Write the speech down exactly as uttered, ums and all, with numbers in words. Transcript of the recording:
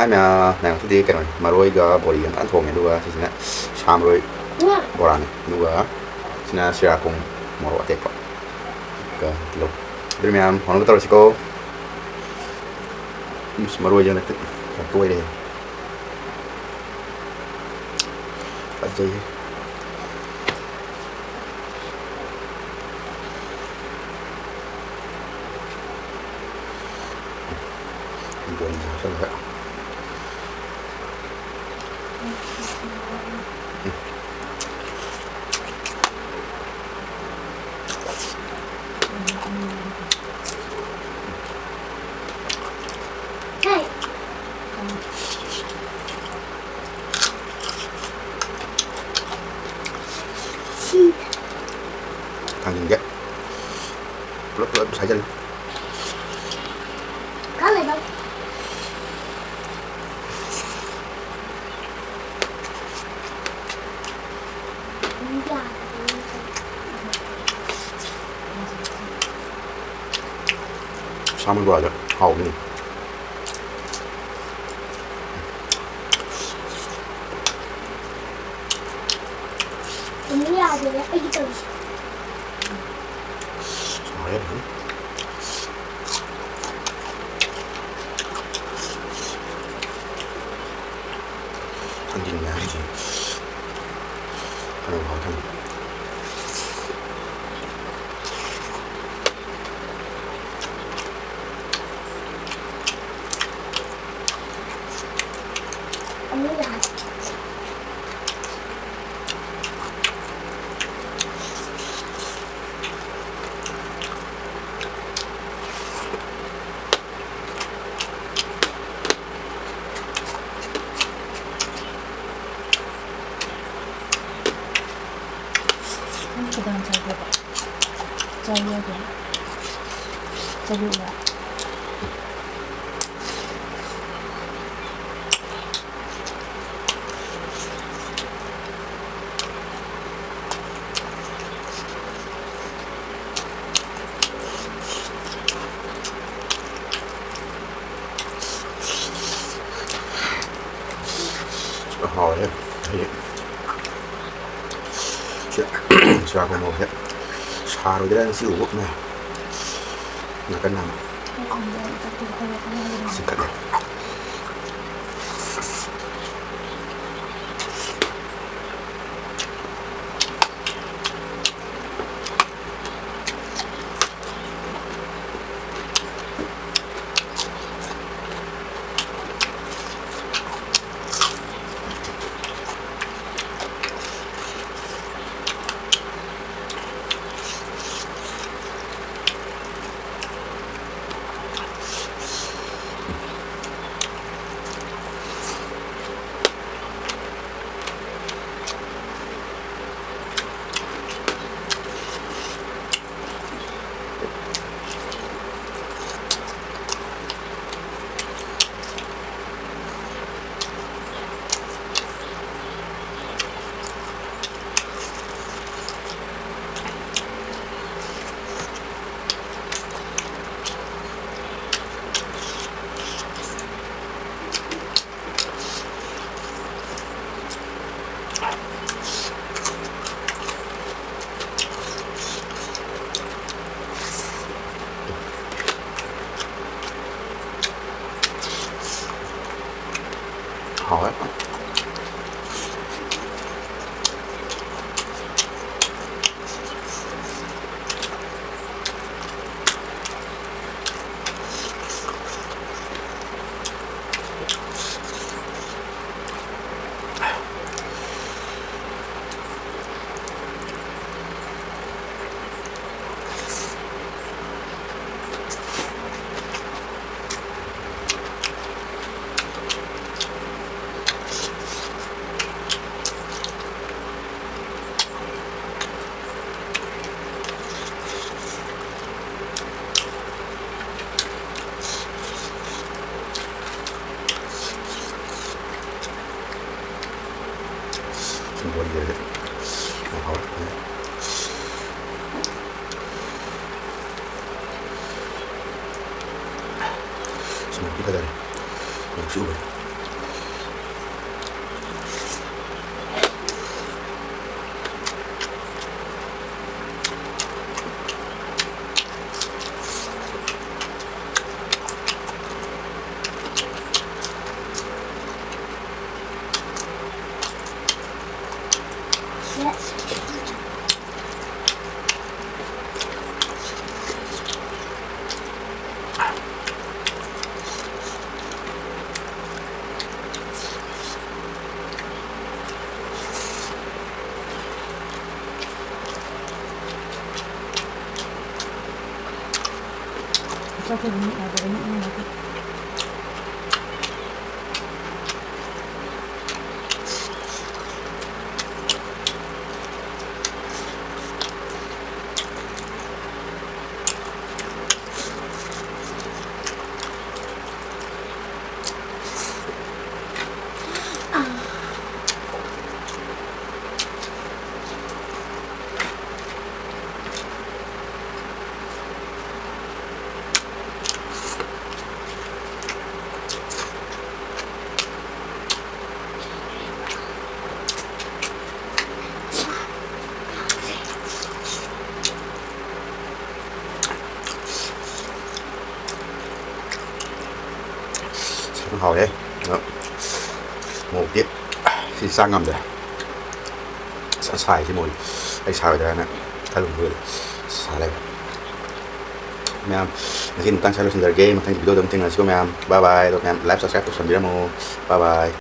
ꯑꯩꯅ ꯉꯁꯤꯗꯤ ꯀꯩꯅꯣꯅꯤ, ꯃꯔꯣꯏꯒ ꯕꯣꯔꯤꯒ ꯐꯖꯅ ꯊꯣꯡꯉꯦ, ꯑꯗꯨꯒ ꯁꯤꯁꯤꯅ ꯁꯥ ꯃꯔꯣꯏ ꯕꯣꯔꯥꯅꯤ, ꯑꯗꯨꯒ ꯁꯤꯅ ꯁꯤꯔꯥꯈꯣꯡ ꯃꯣꯔꯣꯛ ꯑꯇꯦꯛꯄ, ꯑꯗꯨꯒ ꯇꯤꯜꯍꯧ꯫ ꯑꯗꯨ ꯃꯌꯥꯝ ꯍꯥꯎꯅꯕ ꯇꯧꯔꯁꯤꯀꯣ꯫ ꯏꯁ, ꯃꯔꯣꯏꯁꯦ ꯍꯟꯗꯛꯇꯤ ꯌꯥꯝ ꯇꯣꯏꯔꯦ꯫ ꯐꯖꯩꯍꯦ꯫ ꯕꯣꯔꯤꯁꯦ ꯍꯥꯞꯆꯜꯂꯒ꯫ ꯊꯥꯡꯖꯤꯟꯒꯦ꯫ ꯄꯨꯂꯞ ꯄꯨꯂꯞ ꯁꯥꯏꯖꯜꯂꯦ꯫ ꯁꯥ ꯃꯔꯣꯏ ꯕꯣꯔꯥꯁꯦ ꯍꯥꯎꯕꯅꯤ꯫ ꯁꯥꯔꯦ ꯑꯗꯨꯝ꯫ ꯊꯥꯡꯖꯤꯡ ꯃꯌꯥꯝꯁꯦ ꯈꯔ ꯋꯥ ꯊꯝꯃꯤ꯫ ꯈꯤꯇꯪ ꯆꯥꯏꯒꯦꯕ꯫ ꯆꯥꯏ ꯌꯥꯗꯦ꯫ ꯆꯥꯏꯌꯣꯕ꯫ ꯍꯥꯎꯔꯦ꯫ ꯑꯩ ꯁꯤ ꯆꯨꯔꯥꯀꯣꯔꯣꯟꯁꯦ ꯁꯥꯔꯣꯏꯗ꯭ꯔꯥ ꯉꯁꯤ ꯎꯕ ꯅꯥꯀꯟ ꯅꯥꯝꯃ ꯆꯤꯡꯈꯠꯂꯦ꯫ ꯍꯥꯎꯋꯦ꯫ ꯁꯨꯝ ꯋꯥꯔꯤ ꯂꯩꯔꯦ꯫ ꯌꯥꯝ ꯍꯥꯎꯔꯦ꯫ ꯁꯨꯝ ꯐꯖꯔꯦ꯫ ꯌꯥꯝ ꯁꯤ ꯎꯔꯦ꯫ ꯍꯥꯎꯋꯦ꯫ ꯑꯗꯣ ꯃꯣꯔꯣꯛꯇꯤ ꯁꯤ ꯆꯥ ꯉꯝꯗ꯭ꯔꯦ꯫ ꯁꯥ-, ꯁꯥꯏꯁꯤ ꯃꯣꯏ ꯑꯩ ꯁꯥꯔꯣꯏꯗ꯭ꯔꯥꯅ ꯈꯜꯂꯨꯕꯗ ꯁꯥ ꯂꯩꯔꯦ꯫ ꯃꯌꯥꯝ ꯉꯁꯤ ꯃꯇꯥꯡ ꯁ꯭ꯋꯥꯏꯗ ꯂꯣꯏꯁꯤꯟꯖꯔꯒꯦ꯫ ꯃꯊꯪꯒꯤ video ꯗ ꯑꯃꯨꯛ ꯊꯦꯡꯅꯔꯁꯤꯀꯣ ꯃꯌꯥꯝ꯫ Bye bye꯫ ꯑꯗꯣ ꯃꯌꯥꯝ like, subscribe ꯇꯧꯁꯟꯕꯤꯔꯝꯃꯣ꯫ Bye bye꯫